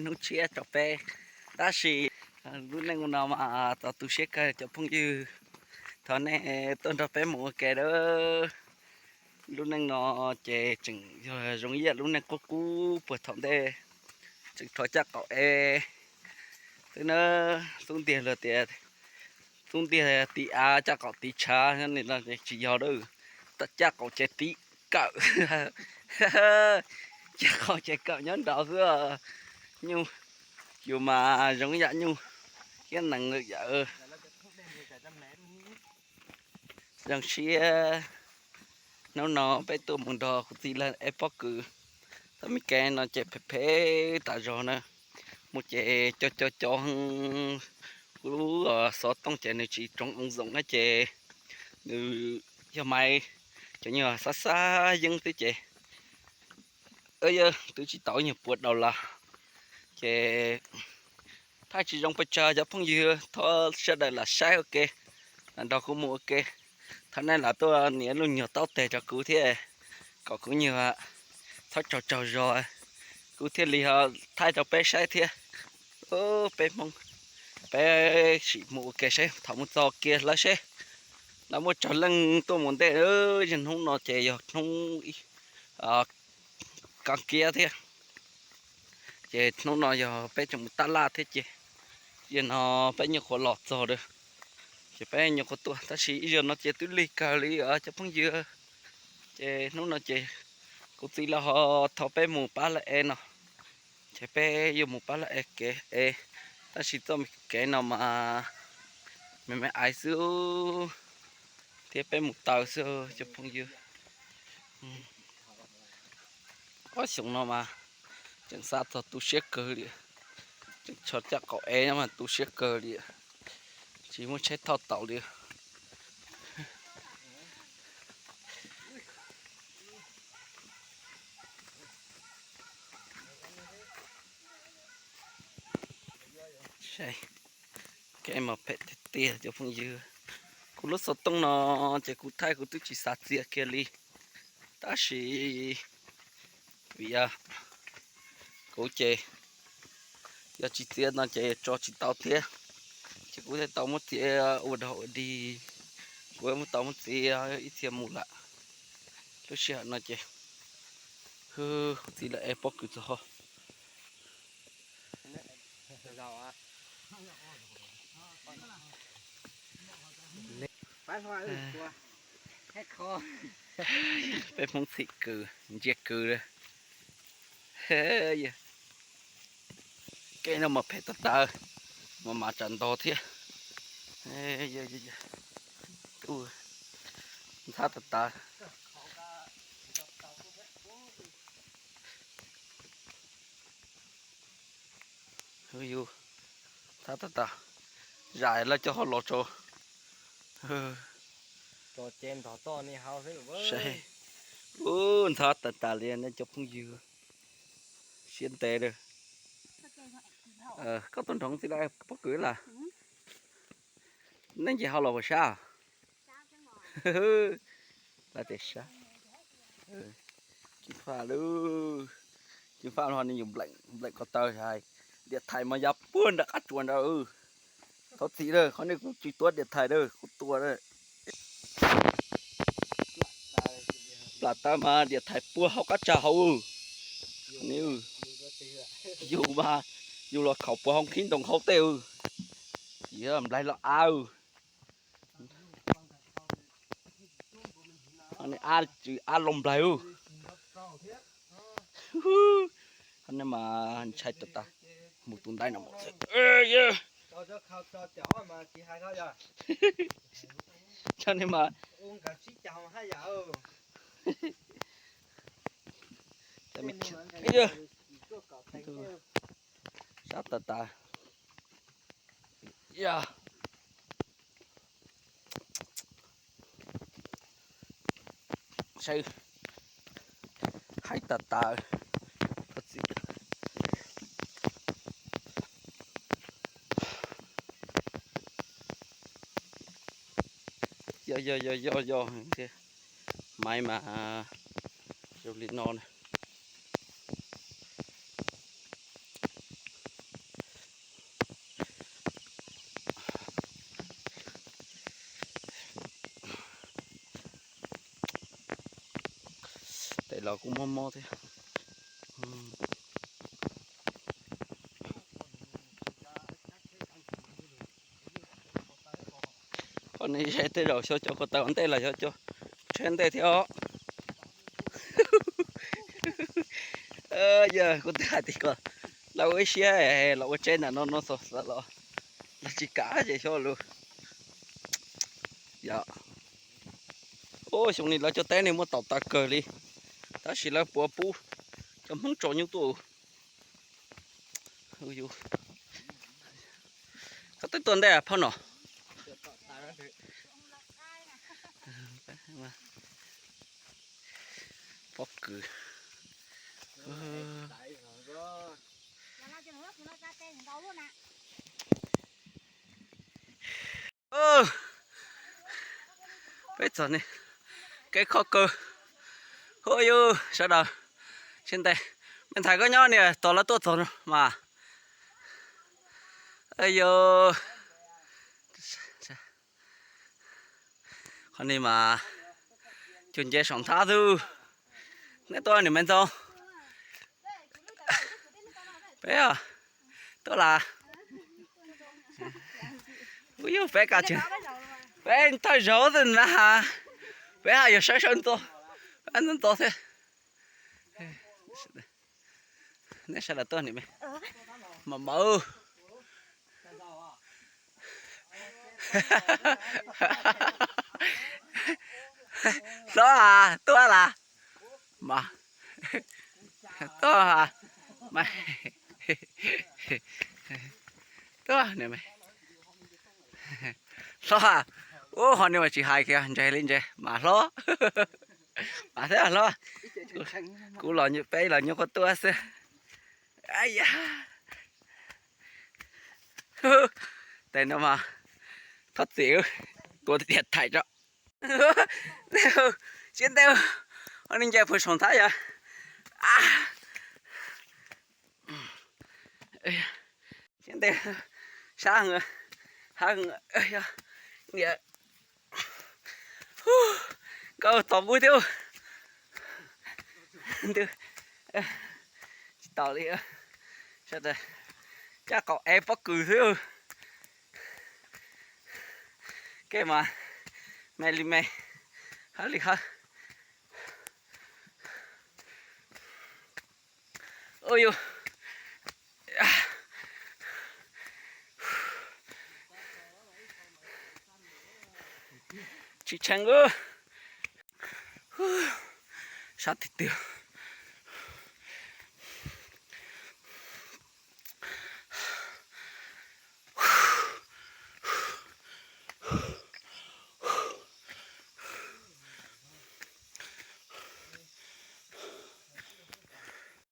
Hnub tshiab rau peb, tab sis lub neej no mas txaus tu siab kawg cov phooj ywg. Thov nej tuaj nrog peb mus ua ke a. Lub neej no ces tseem yog zoo ib yam lub neej qub qub puag thaum ntej, tseem rho caj qaum ev xwb na. Xub ntiag luag tias, xub ntiag tiv av caj qaum tiv tshav no tsis yog a. Caj qaum ces tiv kawm, caj qaum ces kawm nyob nraud xwb. Nyuj, yus mas zoo ib yam nyuj thiab nees yam. Zoo siab hnub no peb tuaj mus nrog kuv txiv lawv ev pob kws. Txoj me kev no ces phem phem tas zog na, mus ces co co co, kuv lub xov tooj ces nws tsis tsoov oo zoom na ces nws yog maiv, cov nyuag xab xab yeeb xwb ces yog twb tsis tau nyuag puav daus las ces thaij tsis zoo pes tsawg cov phooj ywg, thov sawv daws lam saib ua ke, lam nrog kuv mus ua ke. Thov nej lam tuaj nias lub nyuag taub teg rau kuv thiab, kom kuv nyuag txhob tsaug tsaug zog, kuv thiaj li ho thaij rau peb saib thiab. Peb Hmoob, peb sim mus ua ke saib thaum mus txog kiag lawv seb lawv muaj tsawg leej tuaj mus ntej. Yog hnub no ces yog hnub kav kiab thiab, ces hnub no yog peb tseem mus tab laj thiab ces yog no peb nyuam qhuav los txog a, ces peb nyuam qhuav tuaj tab sis ib zaug no ces twb lig kawg li os cov phooj ywg. Ces hnub no ces kuv txiv lawv ho thov peb mus pab lawv ev no, ces peb yuav mus pab lawv ev kev ev, tab sis txoj kev no mas me me aiv xwb thiab peb mus taw xwb cov phooj ywg. Ob xyoos no mas tseem xav txog tu siab kawg li, tseem tso caj qaum ev no mas tu siab kawg li, tsis muaj tsheb thauj taus li. Kev mas phem tiag tiag cov phooj ywg. Kuv lub xov tooj no ces kuv thaij kuv twb tsis xav txiav kiag li, tab sis vim kuv ces yog tsis txiav no ces tso tsis tau thiab, ces kuv thiaj tau muab txiav ua dog ua dig, kuv muab tau muab txiav ib txhia mus lawm. Lub sij hawm no ces kuv txiv lawv ev pob kws txog ho. Peb Hmoob txhim kws, ntsia kws. Kev no mas phem tas tas, mas mas tsam ntog thiab. Ntxhab tas tas. Ntxhab tas tas, zam lawv cov ho los tso. Ntxhab tas tas li nej cov phooj ywg, siab ntev lawm. Koj tuaj nrog txiv lawv pob kws lawm, nej nce hauv los puas sab? Lawv tias sab. Ceev faj lawm, ceev faj no nej yus npleem npleem ko taw hais, diam thais mas yav puag nram qab tsuas nrad. Thov txim lawm, qhov nej kuv tsis tuav diam thais lawm, kuv tua lawm. Plam taw mas diam thais puag hauv qab tsa hauv. Yus mas yus los khaum puag hauv khib ntoo hauv tej. Nplaig los av. Av tsw av loo nplaig. Nej mas ntshai tas tas, mus tus ntaib no. Cov nej mas sab tas tas. Saib, haib tas tas. Yog yog yog yog yog, maiv mas zoo li no na. Los kuj mob mob thiab. Qhov no ze tej zaum xyov cov ko taw ua ntej los xyov cov tsheb ntej thiab os. Yog kuv twb hais tias kom lawv ua ib siab los ua tsheb ntawm no no xav xav los, lawv tsis kam ces xyov lus. Yog, ub, xyoo no lawv cov teb no muaj taus tas kawg li, tab sis lawv puav pub cov Hmoob tso nyuj tuaj. Koj twb tuaj ntej phauj no? Pob kws. Peb txog ne, kev kho kaw. Ua yus sawv daws, tsis ntev me ntxhais koj nyob niam tos lawv tuaj txog no mas. Yus, qhov no mas cuag nce saum nthab xwb. Neb tuaj niam me ntxoog. Peb tuaj las. Ua yus peb kaj tsev, peb thawj zaug xwb na. Peb haj yog sawv sawv ntxov, ntxov ntxov thiab. Neb sawv daws tuaj niam me, mos mos. Hlob a, tuaj las. Mas, tuaj a, mas, tuaj niam me. Hlob a, ub, ho niam mas tsis hais kiag, ntse li ntse mas hlob. Mas thiab hlob, kuv los peb los nyuaj qhuav tuaj xwb. Tes no mas thov txim, kuv tias thaiv tso. Siab ntev, ho ni nce puag saum nthab yog. Siab ntev, sab heev, hab heev, niam. Nkauj tos npub thiab. Tsis tau li, sawv daws caj qaum ev pob kws xwb. Kev mas me li me, hab li hab. Ua yus tsis tshee, sab tiag tiag.